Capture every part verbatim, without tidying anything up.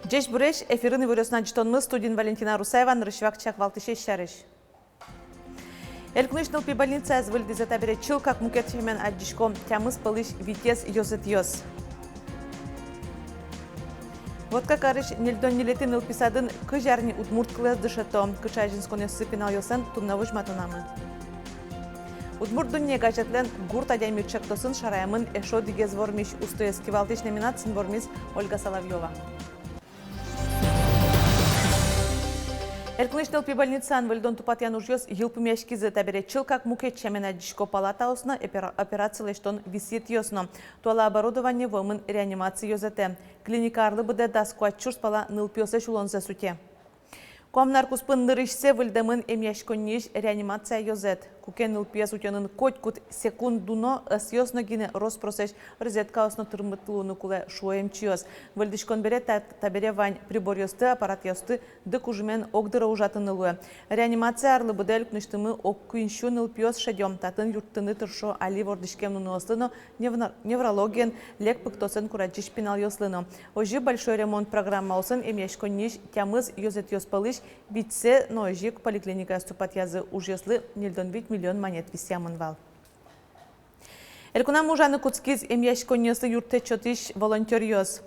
Ӟечбуресь! Эфирын «Иворъёс» но ӝытонмы, студиын Валентина Русаева. Нырысь вакчияк валтӥсез сярысь. Элькунысь нылпи больницаяз выльдӥзы. Табере чылкак мукет сямен адӟисько: тямыс пӧлысь витез ёзэтъёс. Вотка карысь ньыльдон ньылетӥ нылпи садын кызь арни удмурт кылэз дышето. Кыӵе азинсконъёссы пиналъёслэн, туннэ возьматонамы. «Удмурт дунне» газетлэн «Гурт адями» чектосын шараямын эшшо одӥгез вормись. «Устоез кивалтӥсь» номинациын вормиз Ольга Соловьёва. Элькунысь нылпи больницаын выльдон-тупатъян ужъёс йылпумъяськизы. Табере чылкак мукет сямен адӟисько палатаос но, опера-, операци лэсьтон висъетъёс но. Туала оборудование вуэмын реанимаци ёзэтэ. Клиника арлы быдэ дас куать сюрс пала нылпиослэсь улонзэ сутэ. Куамын ар куспын нырысьсэ выльдэмын эмъяськонниысь реанимация ёзэт. Куке нылпиез утёнын котькуд секунд дуно, ӧсъёс но гинэ рос-просэсь розеткаос но тырмыт луыны кулэ, шуо эмчиос. Выльдӥськон бере та-, табере вань приборъёсты, аппаратъёсты дыкужымен огдыре ужатыны луэ. Реанимация арлы быдэ элькунысьтымы ог куинь сю нылпиос шедё. Татын юрттыны тыршо али вордӥськем нуныослы но, невно-, неврологиен, лек пыктосэн курадӟись пиналъёслы но. Озьы «Большой ремонт» программаосын эмъяськонниысь тямыс ёзэтъёс пӧлысь витьсэ но озьы ик поликлиникаос тупатъязы. Ужъёслы ньыльдон вить миллион манет висъямын вал. Элькунамы ужаны кутскиз эмъяськонниослы юрттэт сётӥсь волонтёръёс.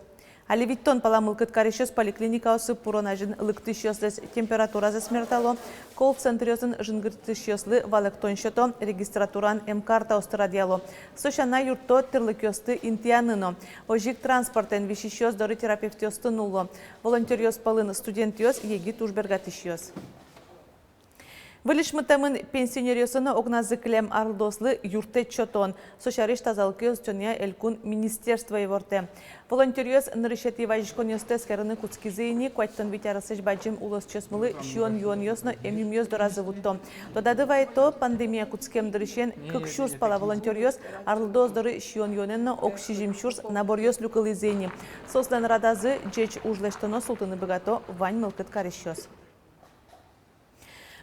Али витьтон пала мылкыд карисьёс поликлиникаосы пурон азьын лыктӥсьёслэсь температуразэс мертало, колл-центръёсын жингыртӥсьёслы валэктон сёто, регистратураын эмкартаосты радъяло. Со сяна юртто тӥрлыкъёсты интыяны но. Озьы ик транспортэн висисьёс доры терапевтъёсты нулло. Волонтёръёс пӧлын студентъёс, егит уж бергатӥсьёс. Выльысь мытэмын пенсионеръёслы но огназы кылем арлыдоослы юрттэт сётон. Со сярысь тазалыкез утёнъя элькун министерство ивортэ. Волонтёръёс нырысетӥ вазиськонъёсты эскерыны кутскизы ини. Куатьтон вить аресысь бадӟым улосчиосмылы сиён-юонъёс но эмъюмъёс доразы вутто. Тодады вайто, пандемия кутскем дырысен кык сюрс пала волонтёръёс арлыдоос доры сиён-юонэн но ог сизьым сюрс наборъёс люкылӥзы ини. Соослэн радазы ӟеч уж лэсьтоно султыны быгато вань мылкыд карисьёс.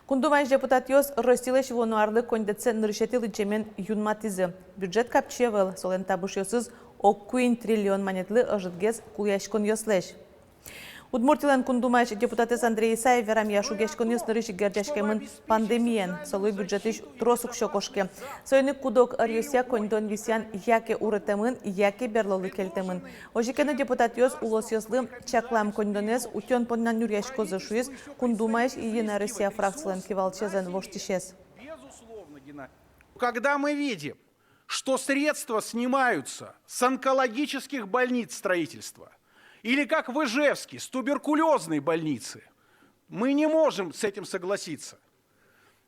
Кундумаысь депутатъёс Россилэсь вуоно арлы коньдэтсэ нырысетӥ лыдӟемен юнматӥзы. Бюджет капчи ӧвӧл, солэн табышъёсыз ог куинь триллион манетлы ӧжытгес кулэяськонъёслэсь. Удмуртилэн Кундумаысь депутатэз Андрей Исаев верамъя, шугъяськонъёс нырысь ик герӟаськемын пандемиен, солы бюджетысь трос уксё кошке. Соин ик куд-ог ӧръёсъя коньдон висъян яке уретэмын, яке берлолы кельтэмын. Озьы ке но депутатъёс улосъёслы чаклам коньдонэз утён понна нюръяськозы, шуиз Кундумаысь «Единая Россия» фракцилэн кивалтӥсезлэн воштӥсез. Безусловно, Геннадий. Когда мы видим, что средства снимаются с онкологических больниц строительства, или как в Ижевске, с туберкулёзной больницы, мы не можем с этим согласиться.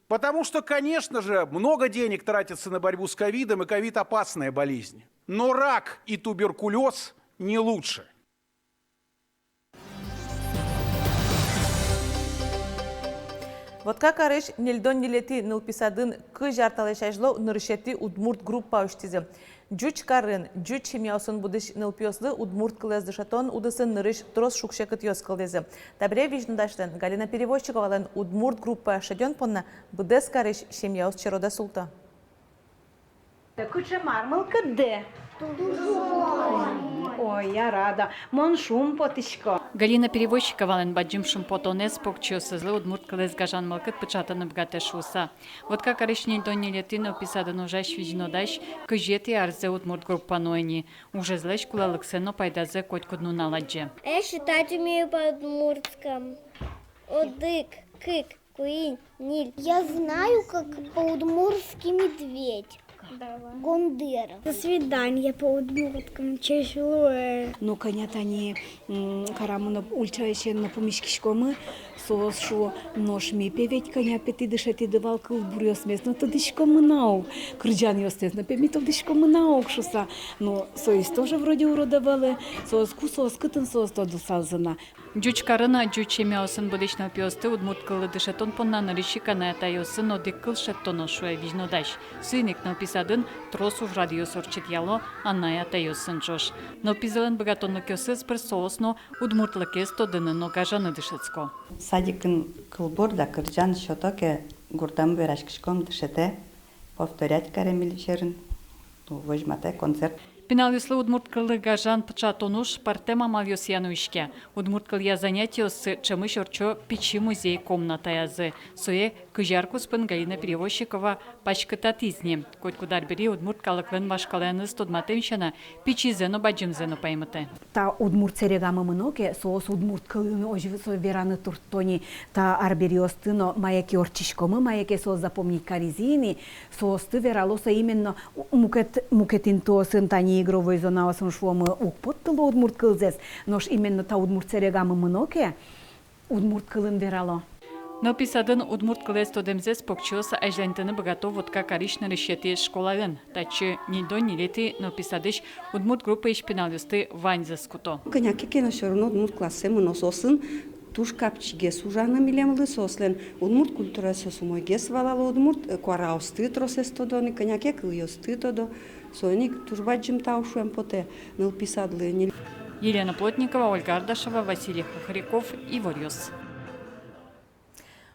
Потому что, конечно же, много денег тратится на борьбу с ковидом, и ковид — опасная болезнь. Но рак и туберкулёз не лучше. Вотка карысь ньыльдон ньылетӥ нылпи садын кызь ар талэсь азьло нырысетӥ удмурт группа усьтӥзы. Ӟуч карын ӟуч семьяосын будӥсь нылпиослы удмурт кылэз дышетон удысын нырысь трос шуг-секытъёс кылдӥзы. Табере визьнодасьлэн Галина Перевозчиковалэн удмурт группа шедён понна быдэс карысь семьяос черодэ султо. Кыӵе мар мылкыдды? Ой, я рада. Мон шумпотӥсько. Галина Перевозчиковалэн бадӟым шумпотонэз покчиосызлы удмурт кылэз гажан мылкыд пыӵатыны быгатэ шуыса. Вотка карысь ньыльдон ньылетӥ нылпи садын ужась визьнодась кызетӥ арзэ удмурт группа нуэ ини. Ужезлэсь кулэлыксэ но пайдазэ котькуд нунал адӟе. Я считать умею по-удмуртскому. Одӥг, кык, куинь, ньыль. Я знаю, как по-удмуртски медведь. Давай. Гондыр. До свидания по-удмуртскому. Чеслуэ. Ну, кӧня тани, м, карамы но, ульчаысен но пумиськиськомы, соос шуо: «Нош ми пе ведь кӧня пе тӥ дышетӥды вал, кылбуръёсмес но тодӥськомы на ук, кырӟанъёсмес но пе ми тодӥськомы на ук», — шуса. Ну, соос тоже вроде урод ӧвӧл, соос ку, соос кытын, соос тодылсалзы на. Ӟуч карын ӟуч семьяосын будӥсь нылпиосты удмурт кыллы дышетон понна нырысь ик анай-атайёсын одӥг кыл шедьтоно, шуэ визьнодась. Соин ик нылпи садын трос ужрадъёс ортчытъяло анай-атайёсын ӵош. Нылпизылэн быгатонлыкъёсыз пыр соос но удмуртлыкез тодыны но гажаны дышетско. Садикын кылбур да кырӟан сёто ке, гуртамы вераськиськом, дышетэ, повторять каре милесьтым, возьматэ концерт. Пиналъёслы удмурт кыллы гажан пыӵатон уж пӧртэм амалъёсъя нуиське. Удмурт кылъя занятиоссы ӵемысь ортчо пичи музей комнатаязы. Сое кызь ар куспын Галина Перевозчикова паськытатӥз ни. Котькуд арбери удмурт калыклэн вашкалаеныз тодматэм сяна, пичизэ но, бадӟымзэ но паймытэ. Та удмурт сэрегамы мыно ке, соос удмурт кылын озьы со вераны туртто ни. Та арбериосты но мае ке ортчиськомы, мае ке соос запомнить каризы ини, соосты верало со именно у-, мукет, мукет интыосын, тани игровой зонаосын шуомы, уг поттыло удмурт кылзэс, нош именно та удмурт сэрегамы мыно ке, удмурт кылын верало. Нылпи садын удмурт кылэз тодэмзэс покчиос азьланьтыны быгато Воткакарысь нырысетӥ школаын. Татчы ньыльдон ньылетӥ нылпи садысь удмурт группаысь пиналъёсты ваньзэс куто. Кӧня ке но всё равно удмурт классэ мыно, соосын туж капчигес ужаны милемлы, соослэн удмурт культураез соос умойгес валало, удмурт, э, куараосты тросэз тодо ни, кӧня ке кылъёсты тодо. Соин ик туж бадӟым тау шуэм потэ нылпи садлы ни. Елена Плотникова, Ольга Ардашева, Василий Хохряков, «Иворъёс».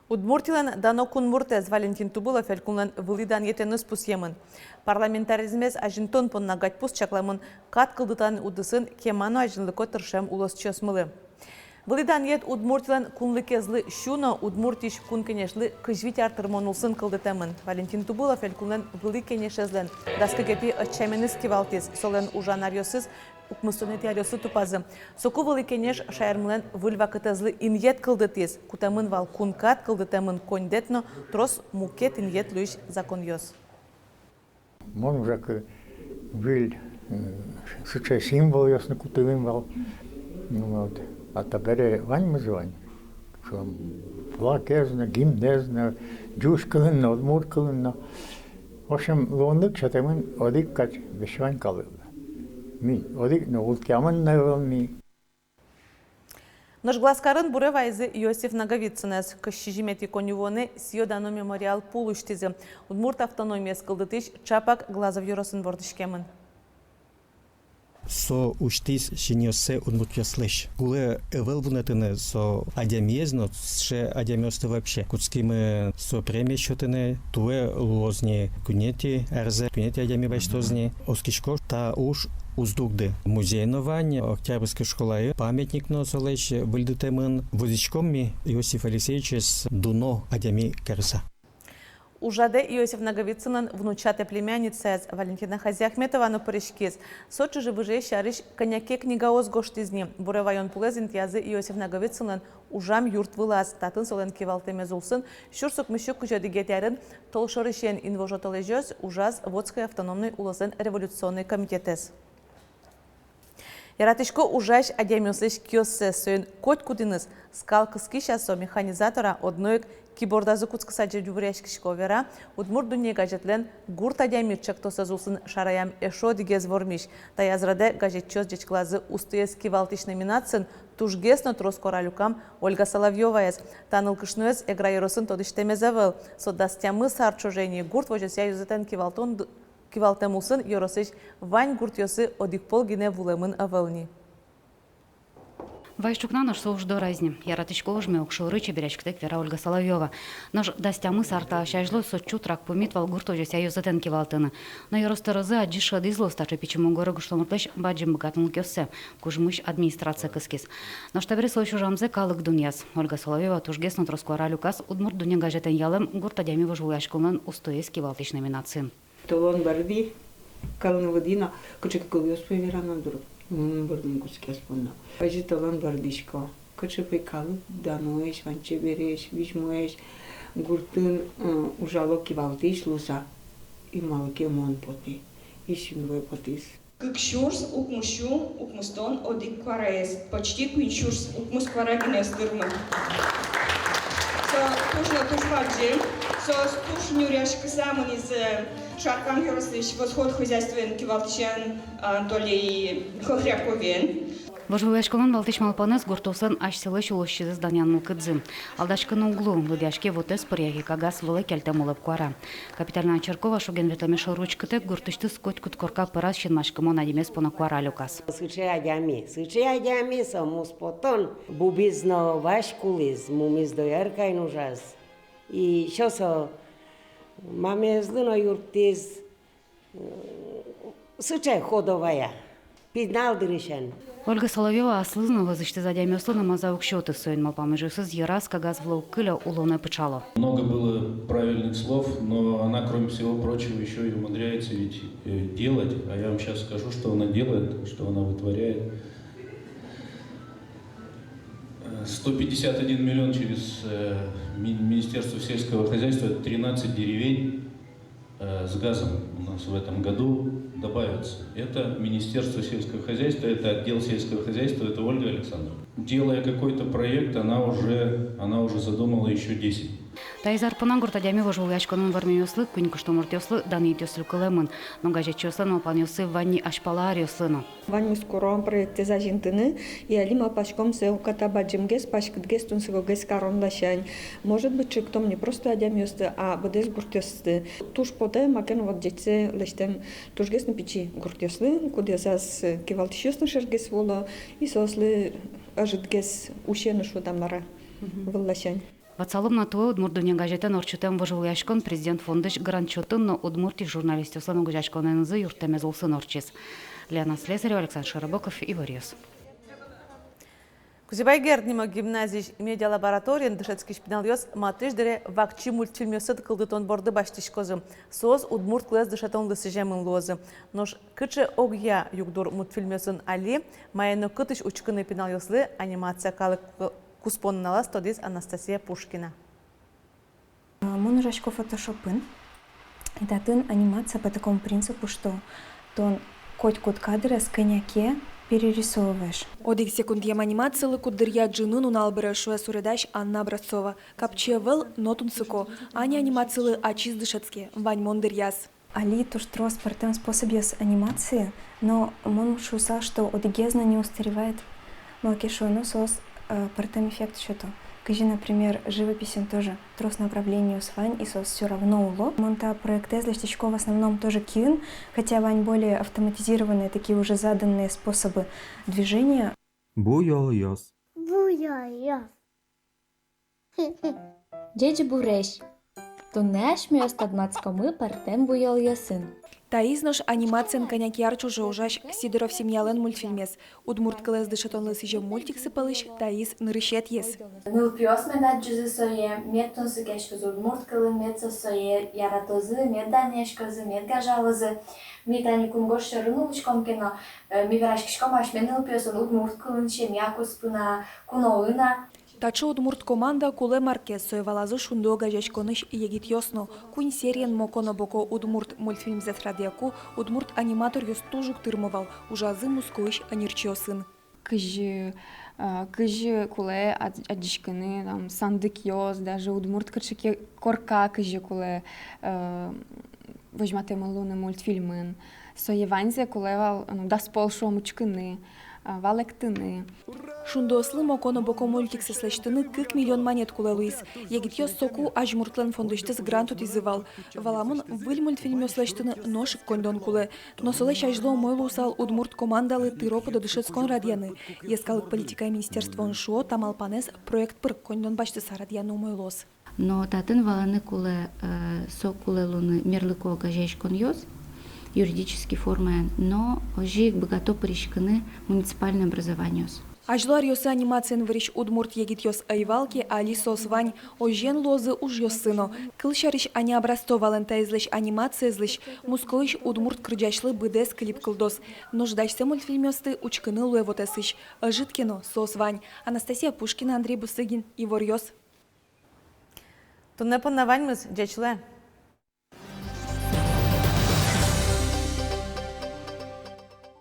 Удмуртилэн дано кунмуртэз Валентин Тубылов элькунлэн вылӥ данъетэныз пусъемын. Парламентаризмез азинтон понна гадьпус чакламын кат кылдытон удысын кема но азинлыко тыршем улосчиосмылы. Вылӥ данъет Удмуртилэн кунлыкезлы сю но Удмуртиысь Кун Кенешлы кызь вить ар тырмон улсын кылдытэмын. Валентин Тубылов элькунлэн вылӥ кенешезлэн дас кыкетӥ ӧтчаменыз кивалтӥз. Солэн ужан аръёсыз укмыстонэтӥ аръёсы тупазы. Соку вылӥ кенеш шаермылэн выль вакытэзлы инъет кылдытӥз. Кутэмын вал кун кат, кылдытэмын коньдэт но трос мукет инъет луись законъёс. Мон ужакы выль, э, сыӵе символъёсты кутылӥм вал. Ну вот. А табере ваньмыз вань. Со флагез но, гимнэз но, ӟуч кылын но, удмурт кылын но. В общем, луонлык сётэмын одӥг кадь весь вань калыклы. Ми одӥг но ултӥямын но ӧвӧл ни. Нош Глазкарын буре вайизы Иосиф Наговицынэз. Кызь сизьыметӥ коньывуонэ сӥё-дано мемориал пул усьтӥзы. Удмурт автономиез кылдытӥсь чапак Глазов ёросын вордӥськемын. Со усьтӥз синъёссэ удмуртъёслэсь. Кулэ ӧвӧл вунэтыны со адямиез но, сыӵе адямиосты вообще. Кутскимы со премия сётыны, туэ луоз ни куинетӥ арзэ, куинетӥ адями басьтоз ни. Оскисько, та уж уз дугды. Музей но вань, Октябрьской школаын памятник но солэсь выльдытэмын. Вузиськом ми Иосиф Алексеевичез дуно адями карыса. Ужрадэ Иосиф Наговицынлэн внучатэ племянницаез Валентина Хазиахметова но пыриськиз. Со чыжы-выжыез сярысь кӧня ке книгаос гожтӥз ни. Буре ваён пулэз интыязы Иосиф Наговицынлэн ужам юрт вылаз. Татын солэн кивалтэмез улсын сюрс укмыссю кызь одӥгетӥ арын толшорысен инвожо толэзёзь ужаз Вотской автономной улослэн революционной комитетэз. Яратӥсько ужась адямиослэсь киоссэс, соин котькудӥныз скал кыскись-а со механизатор-а, одно ик кибордазы кутскыса ӟечбуръяськисько, вера «Удмурт дунне» газетлэн «Гурт адями» ӵектосэз улсын шараям эшшо одӥгез вормись. Таяз радэ газетчиос ӟечкылазы «Устоез кивалтӥсь» номинациын тужгес но трос куара люкам Ольга Соловьёваез. Та нылкышноез Эгра ёросын тодӥсьтэмез ӧвӧл. Со дас тямыс ар ӵоже ини гурт возёсъя ёзэтэн кивалтон д-, кивалтэм улсын ёросысь вань гуртъёсы одӥг пол гинэ вуылэмын ӧвӧл ни. Вазь ӵукна, нош со уж дораз ни. Яратӥсько ужме, огшоры чеберъяськытэк, вера Ольга Соловьёва. Нош дас тямыс ар талэсь азьло со чутрак пумит вал гурт возёсъя ёзэтэн кивалтыны. Но ёрос тӧрозы адӟи шӧдӥз луоз таӵе пичи мугоры гожтэмлыклэсь бадӟым быгатонлыкъёссэ. Кужмысь администрация кыскиз. Нош табере солэсь ужамзэ калык дунъяз. Ольга Соловьёва тужгес но трос куара люказ «Удмурт дунне» газетэн ялэм «Гурт адями» вожвылъяськонлэн «Устоез кивалтӥсь» номинациын. Толон бӧрдӥ, калыны выдӥ но, кыӵе ке кылъёс пӧй верано дыр, мон бӧрдыны кутскиз понна. Озьы толон бӧрдӥсько. Кыӵе пӧй калык, даноесь, вань чебересь, визьмоесь, гуртын, ы, ужало кивалтӥсь луыса, и малы ке мон потӥ, и синвой потӥз. Кык сюрс укмыссю укмыстон одӥг куараез, почти куинь сюрс укмыс куара гинэ ӧз тырмы. Со туж но туж бадӟым, со туж нюръяськыса мынӥз Шаркан ёросысь «Восход» хозяйствоын кивалтӥсен Анатолий Хохряковен. Вожвылъяськонлэн валтӥсь малпанэз — гуртъёслэн асьсэлэсь улосчизэс данъян мылкыдзы. Алдаськыны уг луы, лыдъяське вотэс пыр яке кагаз вылэ кельтэм улэп куара. Капиталина Черкова шуген ветлэме шоры учкытэк, гуртысьтыз котькуд корка пыраз синмаськымон адямиез понна куара люказ. Сыӵе адями, сыӵе адями, со муспотон, бубиз но вазь кулӥз, мумиз дояркаын ужаз. И ещё со мамаезлы но юрттӥз, Сыӵе ходовая. Пинал дырысен. Ольга Соловьёва аслыз но, вӧзысьтыз адямиослы но маза уг сёты. Соин малпамъёсыз йыраз, кагаз вылэ уг кылё, улонэ пыӵало. Много было правильных слов, но она, кроме всего прочего, ещё и умудряется ведь, э, делать. А я вам щас скажу, что она делает, что она вытворяет. Э, сто пятьдесят один миллион через, э, ми-, Министерство сельского хозяйства, тринадцать деревень, э, с газом у нас в этом году добавится. Это Министерство сельского хозяйства, это отдел сельского хозяйства, это Ольга Александровна. Делая какой-то проект, она уже, она уже задумала ещё десять. Таиз ар понна гурт адями вожвылъяськонын вормемъёслы, куинь кышномуртъёслы, данъетъёслы кулэмын. Но газетчиослэн малпанъёссы вань ни азьпала аръёслы но. Ваньмыз куром проектэз азинтыны, и али малпаськом сое уката бадӟымгес, паськытгес, тунсыкогес карон ласянь. Может быть, чектом не просто адямиосты, а быдэс гуртъёсты. Туж потэ маке но вот ӟечсэ лэсьтэм тужгес но пичи гуртъёслы, кудъёсаз кивалтӥсьёс но шергес вуо, и соослы ӧжытгес усе но, шуод-а мар-а, вылласянь. Ватсалом на туэ, «Удмурт дунне» газетэн ортчытэм вожвылъяськон Президент фондысь грант чотын но Удмуртиысь журналистъёслэн огазеяськонэнызы юрттэмез улсын ортчиз. Лена Слесарева, Александр Широбоков, «Иворъёс». Кузебай Герд нимо гимназиысь медиалабораториын дышетскись пиналъёс матысь дыре вакчи мультфильмъёсты кылдытон борды басьтӥськозы. Соос удмурт кылэз дышетонлы сӥземын луозы. Нош кыӵе огъя югдур мультфильмъёсын али, мае но кытысь учкыны пиналъёслы, анимация калык куспо нуналаз тодӥз Анастасия Пушкина. Мон ужасько фотошопын. И татын анимация по такому принципу, что тон котькуд кадрез кӧня ке перерисовываешь. Одӥг секундъем анимацилы куддыръя ӝыны нунал быре, шуэ суредась Анна Образцова. Капчи ӧвӧл, но тунсыко. Аня анимацилы ачиз дышетске, ваньмон дыръяз. Али туж трос пӧртэм способъёс анимации, но мон шуысал, что одӥгез но не устаревает. Малы ке шуоно, соос, э, пӧртэм эффект сёто. Кызьы, например, живописен тоже трос направлениос вань, и соос всё равно уло. Мон та проектэз лэсьтӥсько в основном тоже киын, хотя вань более автоматизированные, такие уже заданные способы движения. Буёлъёс. Буёлъёс. Ӟечбуресь! Туннэ асьмеос тодматскомы пӧртэм буёлъёсын. Таиз нош анимациен кӧня ке ар ӵоже ужась «Сидоров семья»-лэн мультфильмез. Удмурт кылэз дышетонлы сӥзем мультиксы пӧлысь таиз нырысетӥез. Нылпиос мед адӟозы сое, мед тунсыкъяськозы удмурт кылын, мед соос сое яратозы, мед данъяськозы, мед гажалозы. Ми тани кунгож сьӧрын улӥськом ке но, э, ми вераськиськом асьме нылпиосын удмурт кылын, семья куспын-а, куноын-а. Таӵе удмурт команда кулэ мар ке, сое валазы «Шунды» огазеяськонысь егитъёс но. Куинь сериен «Моко но Боко» удмурт мультфильмзэс радъяку, удмурт аниматоръёс туж уг тырмо вал, ужазы Москваысь ӧнерчиосын. Кызьы, а, кызьы кулэ ад-, адӟиськыны, там, сандыкъёс, даже удмурт кыӵе ке корка кызьы кулэ, э, возьматэмын луыны мультфильмын. Сое ваньзэ кулэ вал, ну, дас пол, шуом, учкыны, а, валэктыны. «Шундыослы» «Моко но Боко» мультиксэс лэсьтыны кык миллион манет кулэ луиз. Егитъёс соку Азьмуртлэн фондысьтыз грант утӥзы вал. Валамон, выль мультфильмъёс лэсьтыны нош ик коньдон кулэ. Но солэсь азьло умой луысал удмурт командалы тыро-пыдо дышетскон радъяны. Йӧскалык политикая министерствоын шуо, та малпанэз проект пыр коньдон басьтыса радъяны умой луоз. Но татын валаны кулэ, э, со кулэ луыны мерлыко огазеяськонъёс, юридический формаен, но озьы ик быгато пыриськыны муниципальной образованиос. Азьло аръёсы анимациен вырись удмурт егитъёс ӧй вал ке, али соос вань, озьыен луозы ужъёссы но. Кылсярысь, Аня Образцовалэн таизлэсь анимациезлэсь Москваысь удмурт кырӟасьлы быдэс клип кылдоз. Нош дасьсэ мультфильмъёсты учкыны луэ вотэсысь. Ӧжыт ке но, соос вань. Анастасия Пушкина, Андрей Бусыгин, «Иворъёс». Туннэ понна ваньмыз, ӟеч луэ.